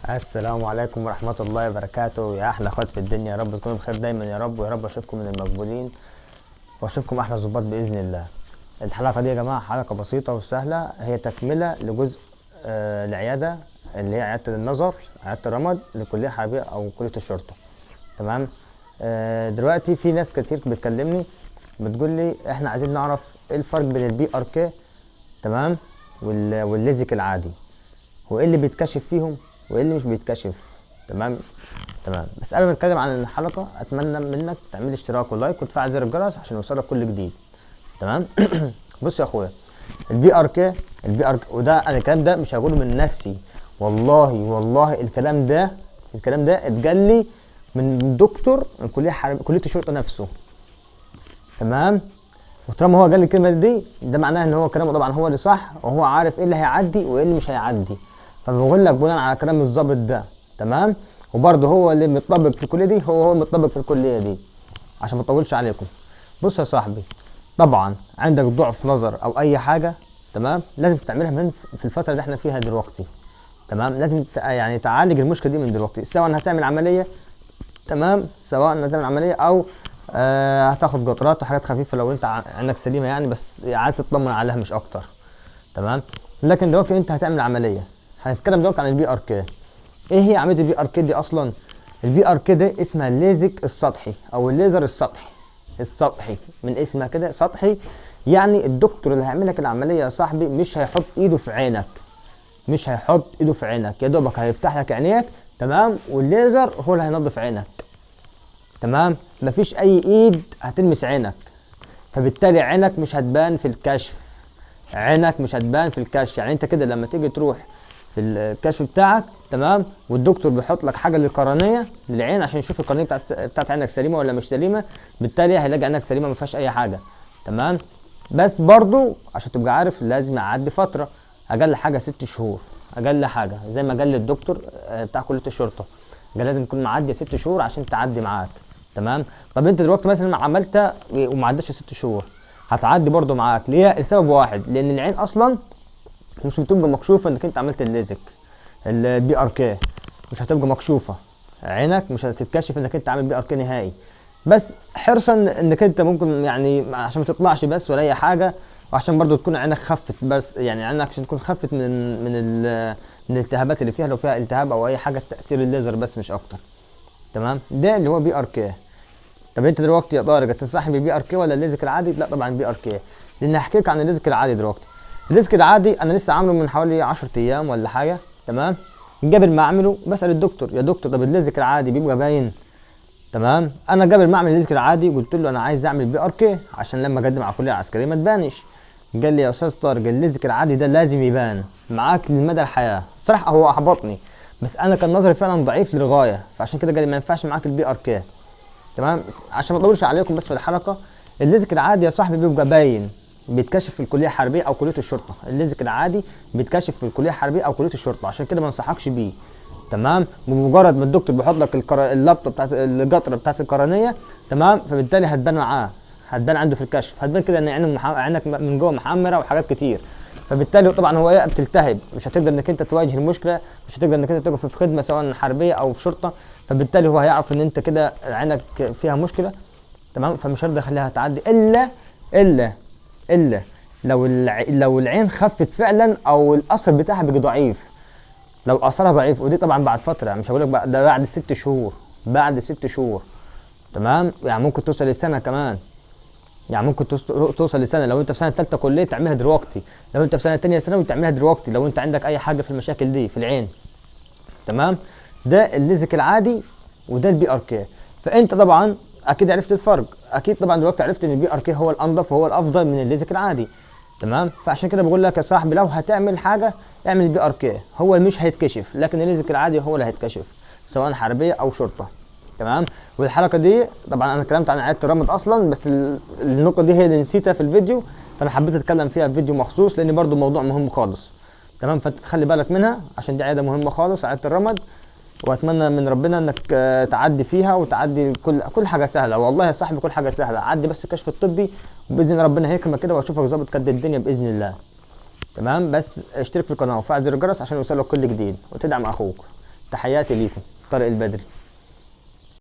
السلام عليكم ورحمة الله وبركاته. يا أحلى أخوات في الدنيا، يا رب تكونوا بخير دايما يا رب، ويا رب أشوفكم من المقبولين وأشوفكم أحلى ظباط بإذن الله. الحلقة دي يا جماعة حلقة بسيطة وسهلة، هي تكملة لجزء العيادة اللي هي عيادة النظر، عيادة الرمد للكلية الحربية أو كلية الشرطة. تمام. دلوقتي في ناس كتير بتكلمني بتقول لي احنا عايزين نعرف ايه الفرق بين ال PRK، تمام، والليزك العادي، وايه اللي بيتكشف فيهم وايه اللي مش بيتكشف. تمام تمام. بس قبل ما نتكلم عن الحلقة اتمنى منك تعمل اشتراك و like وتفعل زر الجرس عشان يوصلك كل جديد. تمام. بص يا اخويا، ال PRK، ال PR وده انا الكلام ده مش هقوله من نفسي، والله والله الكلام ده اتقال لي من دكتور من كليه حرب، كليه الشرطة نفسه. تمام. وطالما هو قال لي الكلمة دي، ده معناه ان هو كلامه طبعا هو اللي صح، وهو عارف ايه اللي هيعدي وايه اللي مش هيعدي. فبقول لك بناء على كلام الظابط ده، تمام، وبرضه هو اللي متطبق في الكلية دي، هو متطبق في الكلية دي، عشان ما اطولش عليكم. بص يا صاحبي، طبعا عندك ضعف نظر او اي حاجة، تمام، لازم تعملها من في الفترة اللي احنا فيها دلوقتي. تمام. لازم يعني تعالج المشكلة دي من دلوقتي، سواء هتعمل عملية، تمام، سواء هتعمل عملية او هتاخد قطرات وحاجات خفيفة لو انت عينك سليمة يعني، بس عايز تطمن عليها مش اكتر. تمام. لكن دلوقتي انت هتعمل عملية. هنتكلم دلوقتي عن ال PRK. ايه هي عملية ال PRK دي اصلا؟ ال PRK ده اسمها الليزك السطحي او الليزر السطحي. السطحي من اسمها كده سطحي، يعني الدكتور اللي هيعمل لك العملية يا صاحبي مش هيحط ايده في عينك، مش هيحط ايده في عينك، يا دوبك هيفتح لك عينيك، تمام، والليزر هو اللي هينظف عينك. تمام. مفيش اي ايد هتلمس عينك، فبالتالي عينك مش هتبان في الكشف، عينك مش هتبان في الكشف. يعني انت كده لما تيجي تروح في الكشف بتاعك، تمام، والدكتور بيحط لك حاجة للقرنيه للعين عشان يشوف القرنيه بتاعت عينك سليمة ولا مش سليمة، بالتالي هيلاقي عينك سليمة ما فيهاش اي حاجة. تمام. بس برضو عشان تبقى عارف لازم يعدي فترة، اقل حاجة 6 شهور، اقل حاجة زي ما قال للدكتور بتاع كليه الشرطة، قال لازم يكون معدي 6 شهور عشان تعدي معاك. تمام. طب انت دلوقتي مثلا عملتها وما عداش 6 شهور، هتعدي برضو معاك. ليه؟ السبب واحد، لان العين اصلا مش بتبقى مكشوفة انك انت عملت الليزك ال PRK، مش هتبقى مكشوفة، عينك مش هتتكشف انك انت عامل PRK نهائي. بس حرصا انك انت ممكن يعني عشان ما تطلعش بس ولا اي حاجة، وعشان برضو تكون عينك خفت، بس يعني عينك عشان تكون خفت من الالتهابات اللي فيها، لو فيها التهاب او اي حاجة، تاثير الليزر بس مش اكتر. تمام. ده اللي هو PRK. طب انت دلوقتي يا طارق تنصحني ب PRK ولا الليزك العادي؟ لا طبعا PRK، لان هحكي لك عن الليزك العادي دلوقتي. الليزك العادي انا لسه عامله من حوالي 10 ايام ولا حاجة. تمام. قبل ما اعمله بسال الدكتور، يا دكتور طب الليزك العادي بيبقى باين؟ تمام. انا قبل ما اعمل الليزك العادي قلت له انا عايز اعمل PRK عشان لما اقدم على الكلية العسكرية ما تبانش. قال لي يا استاذ طارق الليزك العادي ده لازم يبان معاك لمدى الحياة. الصراحة هو احبطني، بس انا كان نظري فعلا ضعيف للغاية، فعشان كده قال لي ما ينفعش معاك ال PRK. تمام. عشان ما اطولش عليكم بس في الحلقة، الليزك العادي يا صاحبي بيبقى باين، بيتكشف في الكلية الحربية او كليه الشرطة. الليزك العادي بيتكشف في الكلية الحربية او كليه الشرطة، عشان كده ما انصحكش بيه. تمام. بمجرد ما الدكتور بيحط لك اللابتوب بتاعت القطرة بتاعت القرنيه، تمام، فبالتالي هتبان معاه، هتبان عنده في الكشف، هتبان كده ان عينك من جوه محمرة وحاجات كتير، فبالتالي طبعا هو ايه بتلتهب، مش هتقدر انك انت تواجه المشكلة، مش هتقدر انك انت تقف في خدمة سواء حربيه او في شرطه، فبالتالي هو هيعرف ان انت كده عينك فيها مشكلة. تمام. فمش هيرضى يخليها تعدي الا لو العين خفت فعلا او الاثر بتاعها بقى ضعيف. لو اثرها ضعيف، ودي طبعا بعد فترة، مش هقول لك ده بعد 6 شهور، بعد 6 شهور. تمام. يعني ممكن توصل لسنه كمان، يعني ممكن توصل لسنه. لو انت في سنة ثالثة كليه تعملها دلوقتي، لو انت في سنة ثانية ثانوي تعملها دلوقتي، لو انت عندك اي حاجة في المشاكل دي في العين. تمام. ده الليزك العادي وده ال PRK. فانت طبعا اكيد عرفت الفرق، اكيد طبعا دلوقتي عرفت ان ال PRK هو الانظف وهو الافضل من الليزك العادي. تمام. فعشان كده بقول لك يا صاحبي لو هتعمل حاجة اعمل ال PRK، هو اللي مش هيتكشف، لكن الليزك العادي هو اللي هيتكشف سواء حربيه او شرطه. تمام. والحركة دي طبعا انا اتكلمت عن عيادة الرمد اصلا، بس النقطة دي هي اللي نسيتها في الفيديو، فانا حبيت اتكلم فيها في فيديو مخصوص لان برضو موضوع مهم خالص. تمام. فانت تخلي بالك منها عشان دي عيادة مهمة خالص، عيادة الرمد، واتمنى من ربنا انك تعدي فيها وتعدي كل حاجة سهلة. والله يا صاحبي كل حاجة سهلة، عدي بس الكشف الطبي وباذن ربنا هيكرمك كده واشوفك ظابط قد الدنيا باذن الله. تمام. بس اشترك في القناة وفعل زر الجرس عشان يوصلك كل جديد وتدعم اخوك. تحياتي ليكم، طارق البدري.